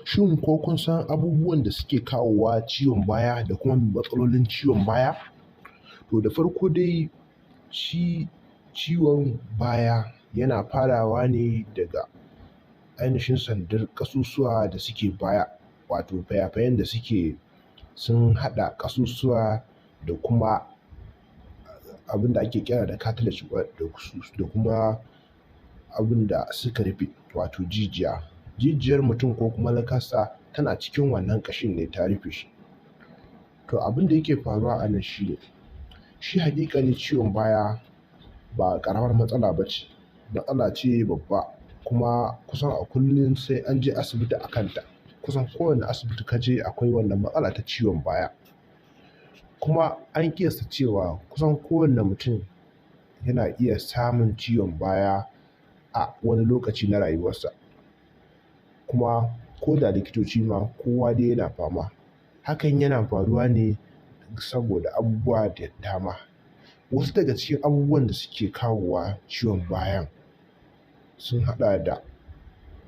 Shin ko kun san abubuwan da suke kawowa ciwon baya da kuma matsalolin ciwon baya? To da farko dai shi ciwon baya yana farawa ne daga ainihin sandar ƙasusuwa da suke baya, wato fayafayen da suke sun haɗa ƙasusuwa da kuma abin da ake kira da cartilage da kuma abin da suka rufe, wato jijiya. Jijiyar mutum ko kuma lakarsa tana cikin wannan ƙashin ne ta rufe shi. To abin da yake faruwa a nan shi ne, shi haƙiƙanin ciwon baya ba ƙaramar matsala ba ce, matsala ce babba, kuma kusan a kullum sai an je asibiti a kanta. Kusan kowane asibiti ka je akwai wannan matsala ta ciwon baya. Kuma an ƙiyasta cewa kusan kowane mutum yana iya samun ciwon baya a wani lokaci na rayuwarsa. Kuma ko da likitoci ma kowa dai yana fama. Hakan yana faruwa ne saboda abubuwa da dama. Wasu daga cikin abubuwan da suke kawowa ciwon bayan sun haɗa da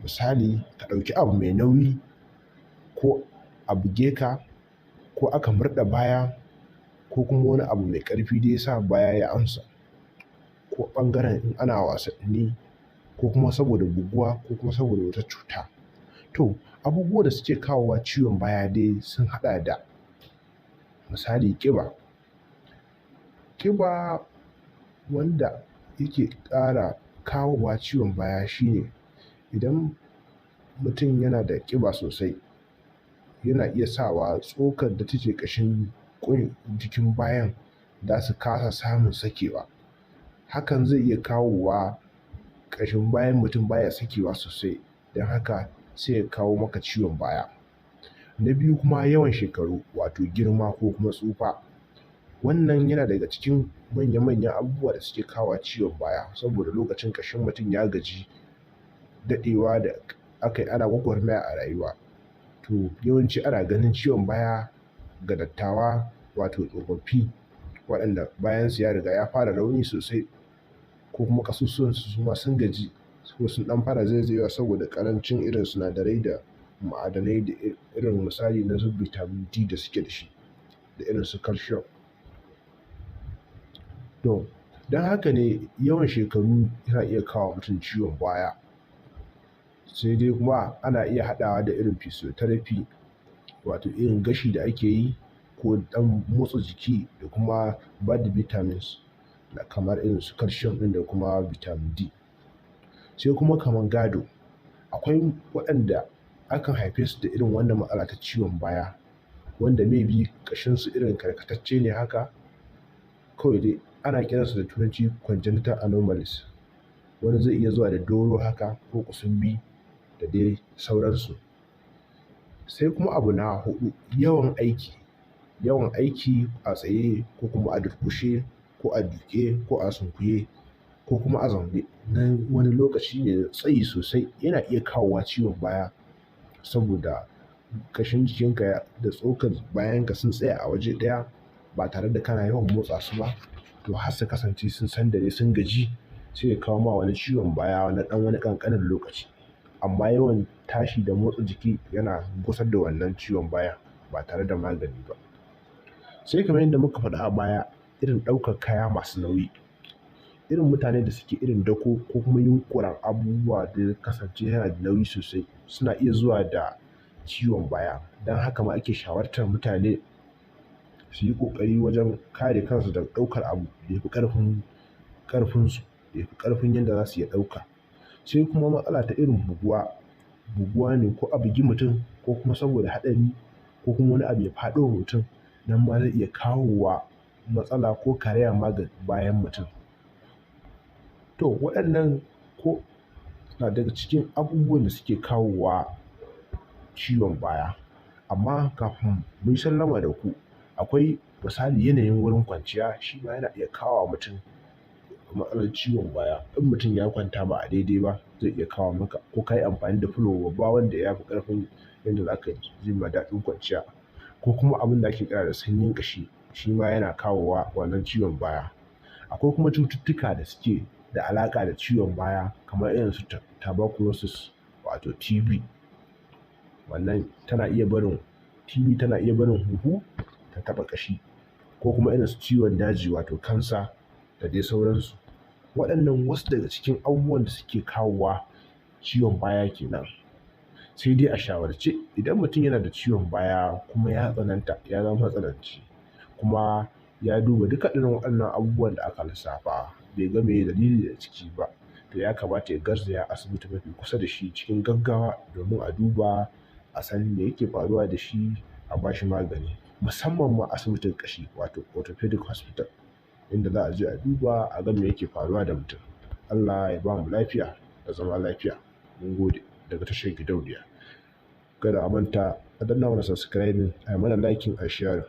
misali, ka ɗauki abu mai nauyi ko a buge ka ko aka murɗe baya ko kuma wani abu mai ƙarfi da ya sa baya ya amsa, ko ɓangaren in ana wasanni ko kuma saboda buguwa ko kuma saboda wata cuta. To abubuwan da suke kawowa ciwon baya dai sun haɗa da misali ƙiba. Ƙiba wanda yake ƙara kawowa ciwon baya shine idan mutum yana da ƙiba sosai, yana iya sawa tsokar da take ƙashin jikin bayan za su kasa samun sakewa. Hakan zai iya kawowa ƙashin bayan mutum baya sakewa sosai, don haka sai ya kawo maka ciwon baya. Na biyu kuma yawan shekaru, wato girma ko kuma tsufa. Wannan yana daga cikin manya-manyan abubuwa da suke kawo ciwon baya, saboda lokacin ƙashin mutum ya gaji daɗewa da aka yi ana gwagwarmaya a rayuwa. To yawanci ana ganin ciwon baya ga dattawa, wato tsofaffi waɗanda bayansu ya riga ya fara rauni sosai, ko kuma ƙasusuwansu su ma sun gaji ko sun ɗan fara zaizayewa saboda ƙarancin irin sinadarai da ma'adanai da irin misali na su vitamin D da suke da shi da irin su calcium. To don haka ne yawan shekaru yana iya kawo mutum ciwon baya. Sai dai kuma ana iya haɗawa da irin physiotherapy, wato irin gashi da ake yi ko ɗan motsa jiki da kuma ba da vitamins kamar irin su calcium ɗin da kuma vitamin D. Sai kuma kamar gado, akwai waɗanda akan haife su da irin wannan matsala ta ciwon baya, wanda maybe ƙashinsu irin karkatacce ne haka, kawai dai ana kiransu da turanci congenital anomalies. Wani zai iya zuwa da doro haka ko kusumbi da dai sauransu. Sai kuma abu na huɗu, yawan aiki. Yawan aiki a tsaye ko kuma a durƙushe ko a duƙe ko a sunkuye ko kuma a zaune na wani lokaci mai tsayi sosai yana iya kawowa ciwon baya, saboda ƙashin jikinka da tsokar bayanka sun tsaya a waje ɗaya ba tare da kana yawan motsa su ba, to har su kasance sun sandare sun gaji, sai ya kawo ma wani ciwon baya na ɗan wani ƙanƙanin lokaci. Amma yawan tashi da motsa jiki yana gusar da wannan ciwon baya ba tare da magani ba. Sai kamar yadda muka faɗa a baya, irin ɗaukar kaya masu nauyi. Irin mutane da suke irin dako ko kuma yunƙura abubuwa da ya kasance yana da nauyi sosai suna iya zuwa da ciwon baya. Don haka ma ake shawartar mutane su yi ƙoƙari wajen kare kansu daga ɗaukar abu da ya fi ƙarfinsu, da ya fi ƙarfin yadda za su iya ɗauka. Sai kuma matsala ta irin buguwa. Buguwa ne ko a bugi mutum ko kuma saboda haɗari ko kuma wani abu ya faɗo wa mutum, nan ma zai iya kawowa matsala ko karaya ma ga bayan mutum. To waɗannan ko na daga cikin abubuwan da suke kawowa ciwon baya. Amma kafin mu yi sallama da ku, akwai misali yanayin wurin kwanciya shi ma yana iya kawo wa mutum matsalar ciwon baya. In mutum ya kwanta ba a daidai ba zai iya kawo maka, ko ka yi amfani da fulo babba wanda ya fi ƙarfin yadda za ka ji ma daɗin kwanciya, ko kuma abin da ake kira da sanyin ƙashi shi ma yana kawowa wannan ciwon baya. Akwai kuma cututtuka da suke da alaƙa da ciwon baya kamar irin su tuberculosis, wato TB. Wannan tana iya barin TB, tana iya barin huhu ta taɓa ƙashi, ko kuma irin su ciwon daji wato cancer da dai sauransu. Waɗannan wasu daga cikin abubuwan da suke kawowa ciwon baya kenan. Sai dai a shawarce, idan mutum yana da ciwon baya kuma ya tsananta, ya zama matsananci, kuma ya duba duka irin waɗannan abubuwan da aka lissafa, bai ga meye dalili da ciki ba, to ya kamata ya garzaya asibiti mafi kusa da shi cikin gaggawa domin a duba a san me yake faruwa da shi, a ba shi magani, musamman ma asibitin ƙashi wato orthopedic hospital, inda za a je a duba a ga me yake faruwa da mutum. Allah ya ba mu lafiya da zama lafiya. Mun gode daga tashar Gidauniya. Kada a manta a danna mana subscribing, a yi mana liking, a sharing.